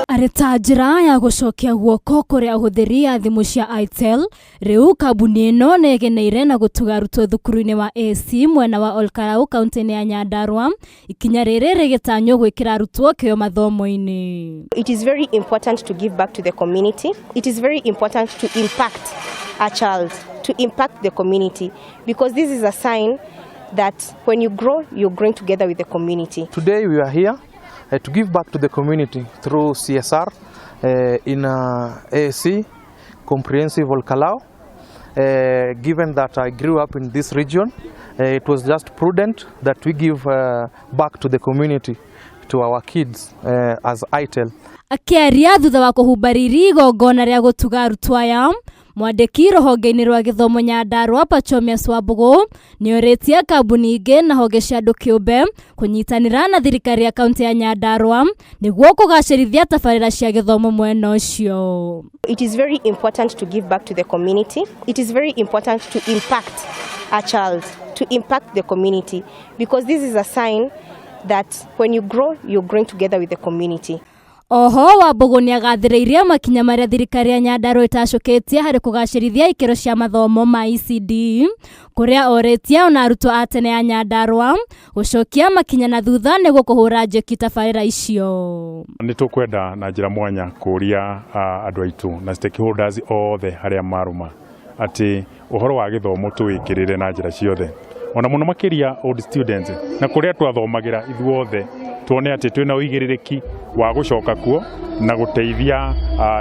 Arĩ ta njĩra ya gũcokia guoko kũrĩ ahũthĩri a thimũ cia Itel, rĩu kambuni ĩno nĩ ĩgeneire na gũtuga arutwo thukuru-inĩ wa AC mwena wa Olkalau kaunti-inĩ ya Nyandarua. Ikinya rĩrĩ rĩgĩtanywo gwĩkĩra arutwo kĩyo mathomo-inĩ. It is very important to give back to the community. It is very important to impact a child, to impact the community, because this is a sign that when you grow, you're growing together with the community. Today we are here to give back to the community through CSR in AAC Comprehensive Olkalou. Given that I grew up in this region, it was just prudent that we give back to the community, to our kids as ITEL. Akĩaria thutha wa kũhumba riri igongona rĩa gũtuga arutwo aya, mwandĩki rũhonge-inĩ rwa gĩthomo Nyandarua Pachomius Wambũgũ nĩorĩtie kambuni ingĩ na honge cia andũ kĩũmbe kũnyitanĩra na thirikari ya kaunti ya Nyandarua nĩguo kũgacĩrithia tabarĩra cia gĩthomo mwena ũcio. It is very important to give back to the community. It is very important to impact a child, to impact the community, because this is a sign that when you grow, you're growing together with the community. Oho Wambũgũ nĩagathĩrĩirie makinya marĩa thirikari ya Nyandarua ĩtacũkĩtie harĩ kũgacĩrithia ikĩro cia mathomo ma ECD kũrĩa orĩtie ona arutwo a tene a Nyandarua gũcokia makinya na thutha nĩguo kũhũra njeki tabarĩra icio. Nĩ tũkwenda na njĩra mwanya kũria andũ aitũ na stakeholders othe harĩa marũma atĩ ũhoro wa gĩthomo tũwĩkĩrĩre na njĩra ciothe, ona mũno makĩria old students na kũrĩa twathomagĩra ithuothe, tuone atĩ twĩna ũigĩrĩrĩki wa gũcoka kuo na gũteithia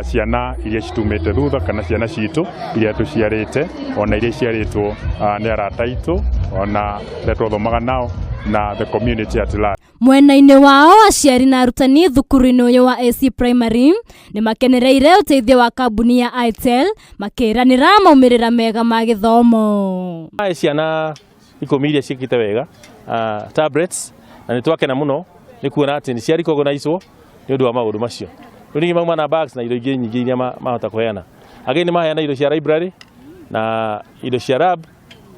ciana iria citumĩte thutha kana ciana citũ iria tũciarĩte, ona iria ciarĩtwo nĩ arata aitũ, ona arĩa twathomaga nao na the community at large. Mwena-inĩ wao, aciari na arutani thukuru-inĩ ũyũ wa AC Primary nĩ makenereire ũteithio wa kambuni ya Itel, makĩranĩra maumĩrĩra mega ma gĩthomo. Aya ciana 10 iria ciĩkĩte wega tablets, na nĩ twakena mũno nĩ kuona atĩ nĩ cia recognizwo nĩ ũndũ wa maũndũ macio. Rĩu ningĩ mauma na bags na indo ingĩ nyingĩ iria mahota kũheana. Angĩ nĩ maheana indo cia library na indo cia lab,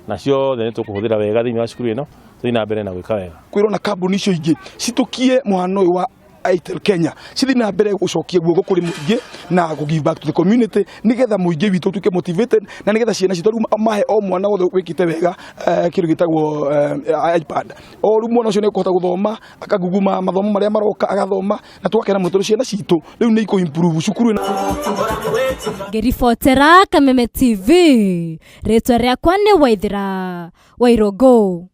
na ciothe nĩ tũkũhũthĩra wega thĩinĩ wa cukuru ĩno tũthiĩ na mbere na gwĩka wega. Kwĩrwo na kambuni icio ingĩ citũkie mũhano ũyũ wa Itel Kenya, cithiĩ na mbere gũcokia guoko kũrĩ mũingĩ na gũ give back to the community, nĩgetha mũingĩ witũ ũtuĩke motivated na nĩgetha ciana citũ rĩu mahe o mwana wothe wĩkĩte wega kĩndũ gĩtagwo iPad. O rĩu mwana ũcio nĩ ekũhota gũthoma, akaguguma mathomo marĩa maroka agathoma, na tũgakena mũno tondũ ciana citũ rĩu nĩ ikũ improve cukuru. Ngĩribotera Kameme TV, rĩtwa rĩakwa nĩ Waithĩra Wairũngũ.